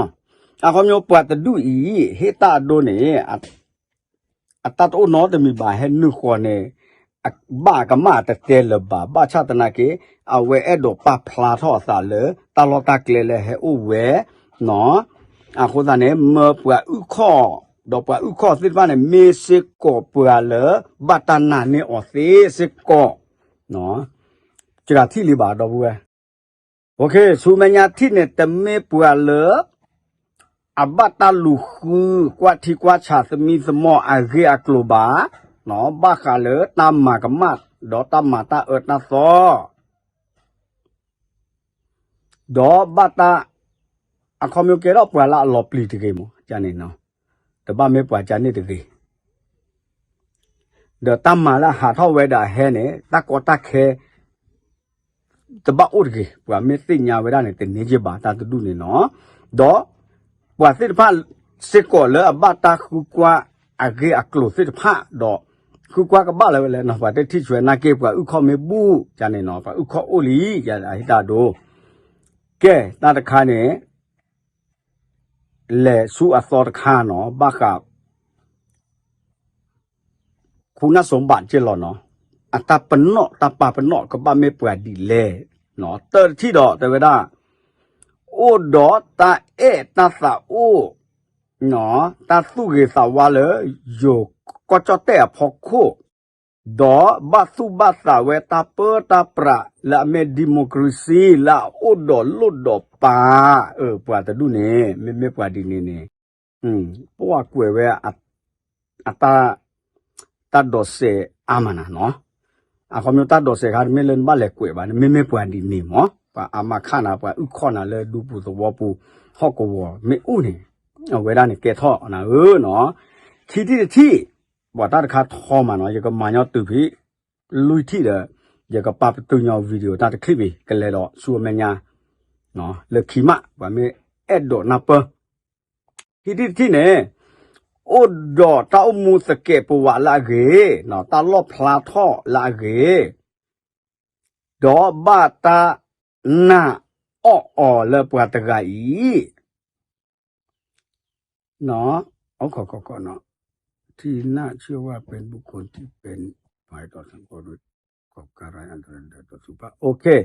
အခီပညီပှၤတဒူၣ်အံၤ ဟ့ၣ်တၢ်အဒိန့ၣ် အတၢ်တအိၣ်နီတမံၤဘၣ် ဟဲနုာ်ဃီန့ၣ်, ဘၣ်ကမၣ်တတဲလၢၤဘၣ် ဘၣ်ဆၣ်သနာ်က့ အဝဲအဲၣ်ဒိးပာ်ဖျါထီၣ်အသးလၢ တၢ်လီၢ်တၢ်ကျဲလၢဟဲအိၣ်ဝဲနီၤ. အဃိသတးန့ၣ် မၢပှၤအုၣ်ခီၣ် ဒီးပှၤအုၣ်ခီၣ်သ့ၣ်တဖၣ်န့ၣ် မ့ၢ်စ့ၢ်ကီးပှၤလၢ ဘၣ်တၢ်နာ်န့ၢ်အီၤသ့စ့ၢ်ကီး စှၤထံၣ်လံဘၣ် ဒီပုၢ်ဝဲၢ်, ဆူမဲာ်ညါထံၣ်န့ၣ် တမ့ၢ်ပှၤလၢ အဘၣ်တၢ်လူၤဃု ကွၢ်ထံကွၢ်ဆးသမံသမိးအဂ့ၢ်အကျိၤဘၣ်, ဘၣ်ဃးလၢတၢ်မၤကမၣ် ဒီးတၢ်မၤတၢ်အၢတၢ်သီ ဒီးဘၣ်တၢ် အခီပညီကဲထီၣ်ပှၤလၢအလီၤပျံၤတဂ့ၤမး န့ၣ်, တဘၣ်မ့ၢ်ပှၤကန့ၣ်တဂ့ၤ, ဒီးတၢ်မၤလၢအဟးထီၣ်ဝဲဒီးအဟဲန့ၣ် တၢ်ကီတၢ်ခဲ တဘၣ်အိၣ်တဂ့ၤ, ပှၤမ့ၢ်သ့ၣ်ညါဝဲဒၣ်န့ၣ် တန့ၢ်က့ၤဘၣ်တၢ်တဒူၣ်န့ၣ်နီၤ, ဒီးပှၤသ့ၣ်တဖၣ်စ့ၢ်ကီးလၢအဘၣ်တၢ်ဃုကွၢ်အဂ့ၢ်အကျိၤသ့ၣ်တဖၣ်ဒီး ဃုကွၢ်ကဘၣ်လၢဝဲလဲၣ်နီၤ, ပှၤတထံၣ်ဆှဲနာ်က့ ပှၤအုၣ်ခီၣ်မ့ၢ်ဘူၣ်န့ၣ်နီၤ, ပှၤအုၣ်ခီၣ်အိၣ်လံ ယဟ့ၣ်တၢ်ဒိ, ကဲ တၢ်တခါန့ၣ် လဲၤဆူအသီတခါနီၤ, ဘၣ်ဃး คุณสมบัติ က့လီၤနီၤ, အတၢ်ပနီၣ်တၢ်ပာ်ပနီၣ်ကဘၣ်မ့ၢ်ပှၤဒ်လဲၣ်, တၢ်တထံၣ်ဒီးတဲဝဲဒၣ်, အိၣ်ဒီးတၢ်အဲၣ်တၢ်သးအိၣ်, တၢ်သူၣ်ဂ့ၤသးဝါလၢ ယိၤကီၢ်ကၠီၣ်တဲၣ်အဖီခိၣ်, ဒီးဘၣ်သူၣ်ဘၣ်သးဝဲတၢ်ပၢတၢ်ပြးလၢအမ့ၢ် democracy လၢအအိၣ်ဒီးလိၣ်ဒီးပၤ, ပှၤတဒူၣ်န့ၣ် မ့မ့ၢ်ပှၤဒ်န့ၣ်န့ၣ် ပှၤကွဲးဝဲ အတၢ် တၢ်ဒိးစဲးအါမးနၤနီၤ, အခီပညီတၢ်ဒိးစဲးခါ တမ့ၢ်လၢနဘၣ်လဲၤကွဲးဘၣ်န့ၣ် မ့မ့ၢ်ပှၤဒ်န့ၣ်မး, ပှၤအါမးခါနၤ ပှၤအုၣ်ခီၣ်နၤလၢဒူပူၤသဝီပူၤ ဟီၣ်ကဝီၤမ့ၢ်အိၣ်န့ၣ်, အဝဲဒၣ်န့ၣ်ကဲထီၣ်နၤဧၢနီၤ, ခံထံၣ်တထံၣ်, ပှၤတၢ်တခါထီမးနီၤ, ယကမၤညီတုၤဖဲ လွံၢ်ထံၣ်ဒီး ယကပာ်ပတုာ်ညီ video တၢ်တချံၣ်ဘ့ၣ် ကလဲၤဒီးဆူအမဲာ်ညါ လၢခံမး ပှၤမ့ၢ်အဲၣ်ဒိးနၢ်ပၢၢ်, ခံထံၣ်တထံၣ်န့ၣ်, အိၣ်ဒီးတၢ်အိၣ်မူသကဲးပဝးလၢအဂ့ၤ, တၢ်လီၣ်ဖျါထီၣ်လၢအဂ့ၤ, ဒီးဘၣ်တၢ်နာ်အီၣ်အီၤလၢပှၤတဂၤအံၤ ထံၣ်နာ်ဆၢဝၣ် ပၢၢ်ဘူးခိၣ်ထံး ပၢၢ် ပၢၢ်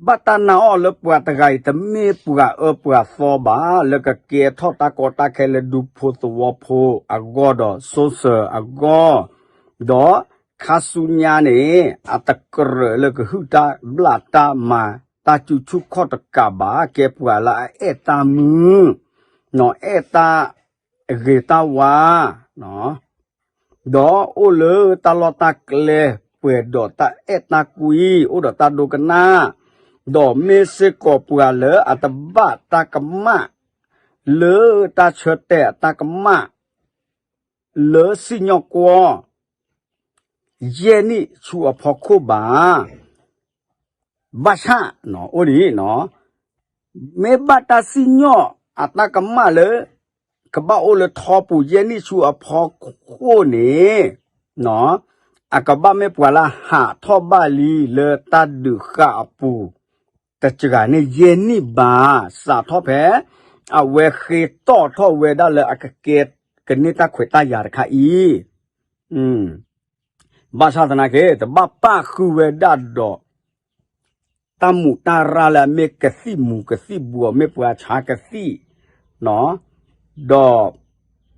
ဘၣ်တၢ်နာ်အီၤလၢပှၤတဂၤအံၤ တမ့ၢ်ပှၤအၢပှၤသီဘၣ် လၢကကဲထီၣ်တၢ်ကီတၢ်ခဲလၢဒူဖိသဝီဖိအဂီၢ်ဒီး စိစၢၤအဂီၢ်, ဒီးခါဆူညါန့ၣ် အတကြၢးလၢကဟုၣ်တၢ်ဘျၣ်တၢ်မၤတၢ်စုဆူၣ်ခီၣ်တကးဘၣ် ကဲပှၤလၢအအဲၣ်တၢ်မုာ် အဲၣ်တၢ်ဂ့ၤတၢ်ဝါ ဒီးအိၣ်လၢတၢ်လီၢ်တၢ်ကျဲ ပှဲၤဒီးတၢ်အဲၣ်တၢ်ကွံ, အိၣ်ဒီးတၢ်ဒိကနၣ်, ဒီးမ့ၢ်စ့ၢ်ကီးပှၤလၢအတဘၣ်တၢ်ကမၣ် လၢတၢ်ဆၢတဲာ်အတၢ်ကမၣ် လၢစံၣ်ညီၣ်ကွီၢ် ယဲၢ်နံၣ်ဆူအဖီခိၣ်ဘၣ်. ဘၣ်ဆၣ် အိၣ်ဒ် မ့ၢ်ဘၣ်တၢ်စံၣ်ညီၣ်အတၢ်ကမၣ်လၢ ကဘၣ်အိၣ်လၢထီပူၤယဲၢ်နံၣ်ဆူအဖီခိၣ်န့ၣ် အကဘၣ်မ့ၢ်ပှၤလၢဟးထီၣ်ဘၣ်လံလၢတၢ်ဒုးဃာ်အပူၤ တစှၤန့ၢ်ယဲၢ်နံၣ်ဘၣ်, စးထီၣ်ဖဲ အဝဲဃ့တီၣ်ထီၣ်ဝဲဒၣ်လၢအကကဲကန့ၢ်တၢ်ခွဲးတၢ်ယာ်တခါအံၤ ဘၣ်ဆၣ်သနာ်က့ တဘၣ်ပၣ်ဃုာ်ဝဲဒၣ်ဒီး တၢ်မူးတၢ်ရၢ်လၢအမ့ၢ်ကသံၣ်မူးကသံၣ်ဘှီး မ့ၢ်ပှၤဆါကသံၣ် ဒီး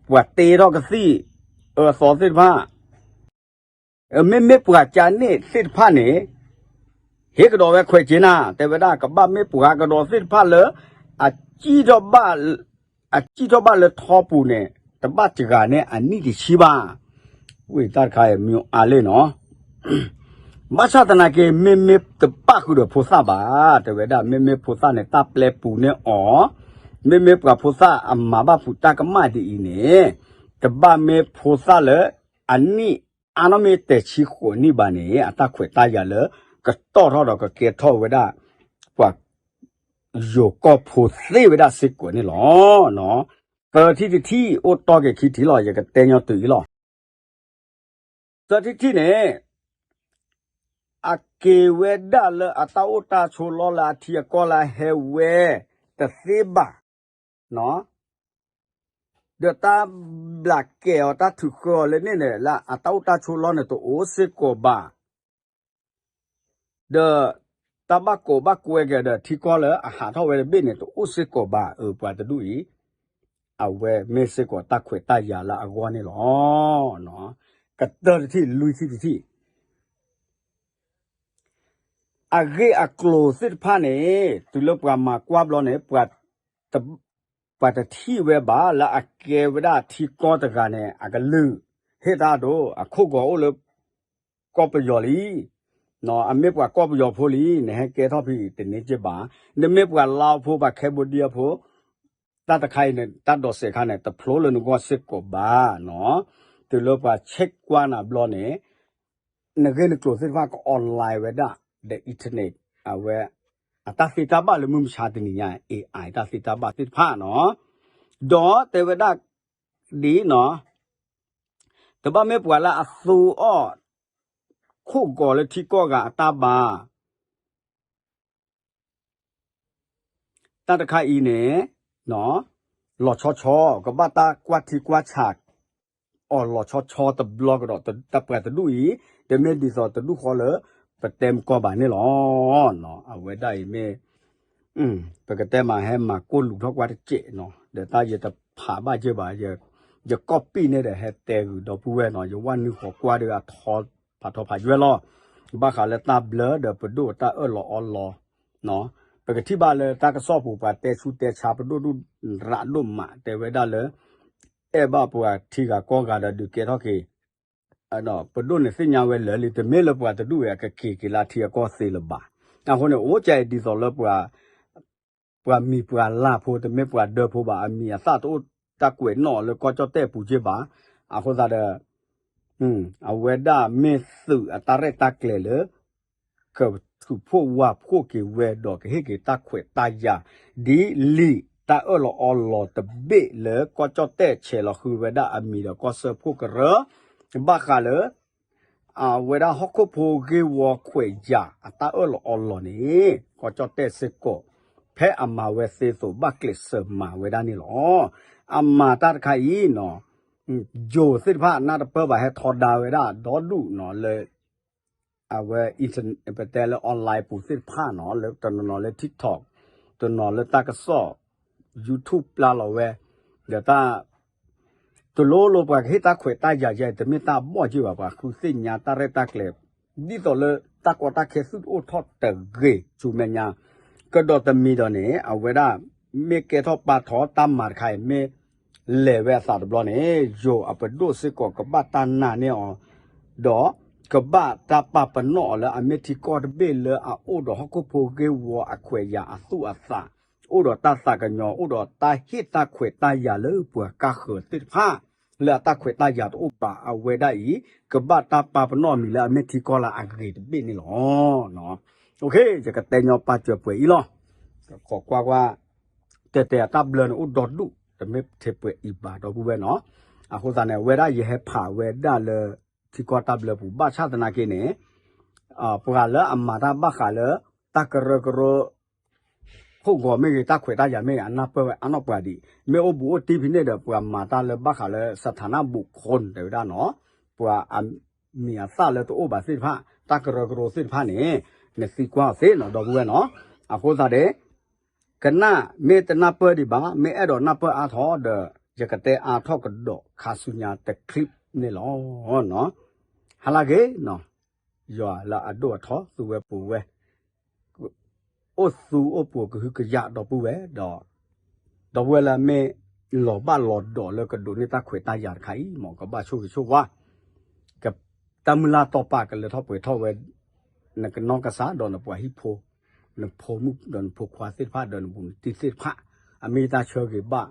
ပှၤတ့ထီၣ်ကသံၣ် အၢသီသ့ၣ်တဖၣ် မ့မ့ၢ်ပှၤကန့ၣ်သ့ၣ်တဖၣ်န့ၣ် ဟ့ၣ်ကဒီးဝဲခွဲးက့နၤ တဲဝဲဒၣ် ကဘၣ်မ့ၢ်ပှၤကဒီးသ့ၣ်တဖၣ်လၢ အစံၣ်ထီၣ်ဘၣ် အစံၣ်ထီၣ်ဘၣ်လၢထီပူၤန့ၣ် တဘၣ်စှၤန့ၢ်အနံၣ်တဆံဘၣ်. ဝံၤတၢ်တခါအံၤ မ့ၢ်အါလ့ၣ်နီၤ ဘၣ်ဆၣ်သနာ်က့ မ့မ့ၢ်တပၣ်ဃုာ်ဒီးဖိသၣ်ဘၣ် တဲဝဲဒၣ် မ့မ့ၢ်ဖိသၣ်န့ၣ် တၢ်ပျဲပူၤန့ၢ်အီၤ, မ့မ့ၢ်ပှၤဖိသၣ်အမၤဘၣ်ဖုးတၢ်ကမၣ်ဒ်အံၤန့ၣ် တဘၣ်မ့ၢ်ဖိသၣ်လၢ အနံၣ်အါနီၢ်မ့ၢ်တဆံဃိးနံၣ်ဘၣ်န့ၣ် အတၢ်ခွဲးတၢ်ယာ်လၢ ကတီၢ်ထီၣ်ဒီးကကဲထီၣ်ဝဲဒၣ် ပှၤ ယိၤကီၢ်ဖိသ့ဝဲဒၣ်စ့ၢ်ကီးန့ၣ်လီၤ. သၢထံၣ်တထံၣ် အိၣ်တီၢ်က့ၤခံထံၣ်လီၤ ယကတဲညီတုၤအံၤလီၤ. သၢထံၣ်တထံၣ်န့ၣ် အက့ၤဝဲဒၣ်လၢအတၢ်အိၣ်တၢ်ဆိးလီၢ်လၢအထံအကီၢ်လၢအဟဲဝဲတသ့ဘၣ် ဒီးတၢ်ဘျးကဲအီၤ တၢ်ထုးဃၢအီၤလၢန့ၣ်န့ၣ် လၢအတၢ်အိၣ်တၢ်ဆိးလီၢ်န့ၣ် တအိၣ်စ့ၢ်ကီးဘၣ် ဒီးတၢ်ဘၣ်ကိးဘၣ်ကွဲက့ၤဒီးထံကီၢ်လၢအဟးထီၣ်ဝဲတဘ့ၣ်န့ၣ် တအိၣ်စ့ၢ်ကီးဘၣ်. အၢ ပှၤတဒူၣ်အံၤ အဝဲမ့ၢ်စ့ၢ်ကီးတၢ်ခွဲးတၢ်ယာ်လၢအဂီၢ်န့ၣ်လီၤ. ကတၢၢ်တထံၣ် လွံၢ်ထံၣ်တထံၣ် အဂ့ၢ်အကျိၤသ့ၣ်တဖၣ်န့ၣ် တုၤလၢပှၤမၤကွၢ်ဘျီန့ၣ် ပှၤတထံၣ်ဝဲဘၣ်လၢအကဲဝဲဒၣ်ထံကီၢ်တဂၤန့ၣ် အကလုာ် ဟ့ၣ်တၢ်ဒိ အခိၣ်ဂီၤအိၣ်လၢ ကီၢ်ပယီၤလံ အမ့ၢ်ပှၤကီၢ်ပယီၤဖိလံ နဟဲကဲထီၣ်ဖဲအံၤတန့ၢ်က့ဘၣ်. နမ့ၢ်ပှၤလါအဖိ ပှၤ Cambodia ဖိ တၢ်တခါအံၤန့ၣ် တၢ်ဒိးစဲးခါန့ၣ် တဖျိလၢနဂီၢ်စ့ၢ်ကီးဘၣ်နီၤ. တုၤလၢပှၤဆဲးကွၢ်နၤဘျီန့ၣ် နဂ့ၢ်နကျိၤသ့ၣ်တဖၣ်က online ဝဲဒၣ် the internet အဝဲ အတၢ်သ့တၢ်ဘၣ်လၢမုၢ်မဆါတနံၤညါ AI တၢ်သ့တၢ်ဘၣ်သ့ၣ်တဖၣ်နီၤ. ဒီးတဲဝဲဒၣ်ဒ်နီၤ တဘၣ်မ့ၢ်ပှၤလၢအသူအီၣ် ခိၣ်ဂီၤလၢထံကီၢ်ဂၤအတၢ်ဘၣ် တၢ်တခါအံၤန့ၣ် လီၤဆီဆီ ကဘၣ်တၢ်ကွၢ်ထံကွၢ်ဆးအီၤလီၤဆီဆီတဘျီကဒီး တၢ်ပှၤတဒူၣ်အံၤ တမ့ၢ်ဒ်သိးတဒူၣ်ဃီလၢ ပတဲမကီၢ်ဘၣ်န့ၣ်လီၤ. အဝဲဒၣ်အံၤမ့ၢ် ပကတဲမးဟဲမၤကိၢ်လူၤထီၣ်ကွၢ်တစဲးနီၤ ဒီးတၢ်ယတဖးဘၣ်ယဲၢ်ဘၣ် ယ copy န့ၣ်ဒီးဟဲတဲဂုာ်ဒီပုၢ်ဝဲၢ်နီၤ ယဝၢ်နုာ်ဃီၤကွၢ်ဒီးအထီဖးထီဖးယွဲၢ်လီၤ. ဘၣ်ဃးလၢတၢ်ဘျၢဒီးပဒိၣ်အတၢ်အၢၣ်လီၤအီလီၤ ပကထံၣ်ဘၣ်လၢတၢ်ကစီၣ်ပူၤ ပှၤတဲဆူတဲဆါပဒိၣ်ဒိၣ်ရးဒိၣ်မး တဲဝဲဒၣ်လၢ အဲၣ်ဘၣ်ပှၤထံဂၤကီၢ်ဂၤဒီးဒုးကဲထီၣ်က့ၤ ပဒိၣ်န့ၣ်သ့ၣ်ညါဝဲလၢာ်လံ တမ့ၢ်လၢပှၤတဒူၣ်ဝဲအကက့ၤက့ၤလၢထံအကီၢ်သ့လၢၤဘၣ်. အဃိန့ၣ် အိၣ်ကဲအံၤဒ်သိးလၢပှၤ ပှၤမံၤပှၤလၢ်ဖိ တမ့ၢ်ပှၤဒၢဖိဘၣ် အမံၤအသၣ်တအိၣ်တၢ်ကွဲးနီၣ်လၢကီၢ်ကၠီၣ်တဲၣ်ပူၤက့ဘၣ်. အဃိသတးဒီး အဝဲဒၣ်မ့ၢ်သုးအတၢ်ရဲၣ်တၢ်ကျဲၤလၢ ကထုးဖှိၣ်ဝးဖှိၣ်က့ၤဝဲဒီးကဟ့ၣ်က့ၤတၢ်ခွဲးတၢ်ယာ် ဒ်လံာ်တၢ်အၢၣ်လီၤအီလီၤတဘ့ၣ်လၢကီၢ်ကၠီၣ်တဲၣ်ဆဲးလီၤဃုာ်ဝဲဒၣ်အမံၤဒီးကီၢ်စၢဖှိၣ်ကရၢ ဘၣ်ဃးလၢ အဝဲဒၣ်ဟီၣ်ခိၣ်ဖိဂ့ၢ်ဝီခွဲးယာ်အတၢ်အၢၣ်လီၤအီလီၤန့ၣ် ကီၢ်ကၠီၣ်တဲၣ်စ့ၢ်ကီး ဖဲအမၤဝဲသ့သိးဘၣ်ကျဲးစၢးမၤဝဲဒၣ်န့ၣ်လီၤ. အမၤတၢ်တခါအံၤနီၤ ယိၤသ့ၣ်တဖၣ်နၢ်တပၢၢ်ဘၣ် ဟဲထီဒါဝဲဒၣ်ဒီဒူၣ်နီၤလၢ အဝဲ ပတဲလၢ online ပူၤသ့ၣ်တဖၣ်နီၤ လၢတနီၤနီၤလၢ TikTok တနီၤလၢတၢ်ကစီၣ် YouTube ပျၢ်လီၤဝဲ ဒီးတၢ် တလိၣ်လိၣ်ပှၤကဟ့ၣ်တၢ်ခွဲးတၢ်ယာ်ယဲ တမ့ၢ်တၢ်ဘီၣ်ယဲဘၣ် ပှၤဃုသ့ၣ်ညါတၢ်ရဲၣ်တၢ်ကျဲၤ ဒ်သိးလၢတၢ်ကီတၢ်ခဲသုတအိၣ်ထီၣ်တဂ့ၤ ဆူမဲာ်ညါ ကဒီးတမံၤဒီးန့ၣ် အဝဲဒၣ် မ့ၢ်ကဲထီၣ်ပာ်ထီၣ်တၢ်မၤတခါအံၤ မ့ၢ်လဲၤဝဲအသးတဘျီန့ၣ် ယိၤအပဒိၣ်စ့ၢ်ကီးကဘၣ်တၢ်နာ်န့ၢ်အီၤ ဒီး ကဘၣ်တၢ်ပာ်ပနီၣ်အီၤလၢအမ့ၢ်ထံကီၢ်တဘ့ၣ်လၢအအိၣ်ဒီးဟီၣ်ခိၣ်ဖိဂ့ၢ်ဝီအခွဲးယာ်အသူၣ်အသး, အိၣ်ဒီးတၢ်သးကညီၤ, အိၣ်ဒီးတၢ်ဟ့ၣ်တၢ်ခွဲးတၢ်ယာ်လၢပှၤကါဃၢၤသ့ၣ်တဖၣ်, လၢအတၢ်ခွဲးတၢ်ယာ်တအိၣ်ဘၣ်အဝဲဒၣ်အံၤ, ကဘၣ်တၢ်ပာ်ပနီၣ်အမံၤလၢအမ့ၢ်ထံကီၢ်လၢအဂ့ၤတဘ့ၣ်န့ၣ်လီၤ. ယကတဲညီပာ်စၢၤပှဲၤအံၤလီၤ. ခိးကွၢ်ကွၢ်, တဲတဲအတၢ်ဘျၢန့ၣ်အိၣ်ဒီဒူၣ်, တမ့ၢ်ထဲပှဲၤအံၤဘၣ်ဒီပုၢ်ဝဲၢ်နီၤ. အဃိသတးန့ၣ် အဝဲဒၣ်ယဟဲဖးဝဲဒၣ်လၢ ထံကီၢ်တၢ်ဘျၢပူၤ ဘၣ်ဆၣ်သနာ်က့န့ၣ် ပှၤလၢအမၤတၢ်ဘၣ်ဃးလၢ တၢ်ကရၢကရိ ခိၣ်ဂီၤမ့ၢ်ဂ့ၤ တၢ်ခွဲးတၢ်ယာ်မ့ၢ်ဂ့ၤ အနၢ်ပၢၢ်ဝဲအနီၢ်ပှၤဒံး, မ့ၢ်အိၣ်ဘူးအိၣ်တံၢ်ဖဲန့ၣ်ဒီး ပှၤမၤတၢ်လၢဘၣ်ဃးလၢ စထၣ်နၣ်ဘူၣ်ခိၣ် တဲဝဲဒၣ်နီၤ, ပှၤအမံၤအသၣ်လၢတအိၣ်ဘၣ်သ့ၣ်တဖၣ် တၢ်ကရၢကရိသ့ၣ်တဖၣ်န့ၣ် နသံကွၢ်အီၤသ့နီၤ ဒီပုၢ်ဝဲၢ်နီၤ. အဃိသတးဒီး ကနၣ် မ့ၢ်တနၢ်ပၢၢ်ဒံးဘၣ် မ့ၢ်အဲၣ်ဒိးနၢ်ပၢၢ်အါထီၣ်ဒီး ယကတဲအါထီၣ်ကဒီးခါဆူညါတ clip န့ၣ်လီၤ. ဟါလၢအဂ့ၤနီၤ, ယွၤလၢအဒိၣ်အထီ သူဝဲပူၤဝဲ အိၣ်သူအိၣ်ပူၤကဟုကယာ်ဒီပုၢ်ဝဲၢ်ဒီး ဒီပုၢ်ဝဲၢ်လၢအမ့ၢ်လီၤဘၣ်လီၤဒီးလၢကဒိးန့ၢ်တၢ်ခွဲးတၢ်ယာ်တခါအံၤ မ်ကဘၣ်ဆိၣ်ဂ့ၤဆိၣ်ဝါ တၢ်မုၢ်လၢ်တီၢ်ပာ်ကလၢထီၣ်ပှဲၤထီၣ်ဝဲ နကနီၢ်ကစၢ်ဒီးနပှၤဟံၣ်ဖိ နဖိမုၣ်ဒီးနဖိခွါသ့ၣ်တဖၣ်ဒီးနဘူးနတံၢ်သ့ၣ်တဖၣ် အမ့ၢ်တၢ်ဆၢဂ့ၤဘၣ်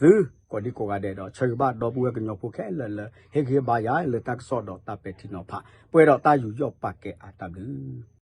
သု ကိးဒံကိးဂၤဒဲးဒီး ဆၢဂ့ၤဘၣ်ဒီပုၢ်ဝဲၢ်ကညီဖိခဲလၢာ်လၢ ဟ့ၣ်ဂံၢ်ဟ့ၣ်ဘါယၤလၢတၢ်ကစီၣ်ဒီးတၢ်ပဲာ်ထံနီၤဖး ပှဲၤဒီးတၢ်ယူးယီၣ်ပာ်ကဲအါတၢ်ဘျုး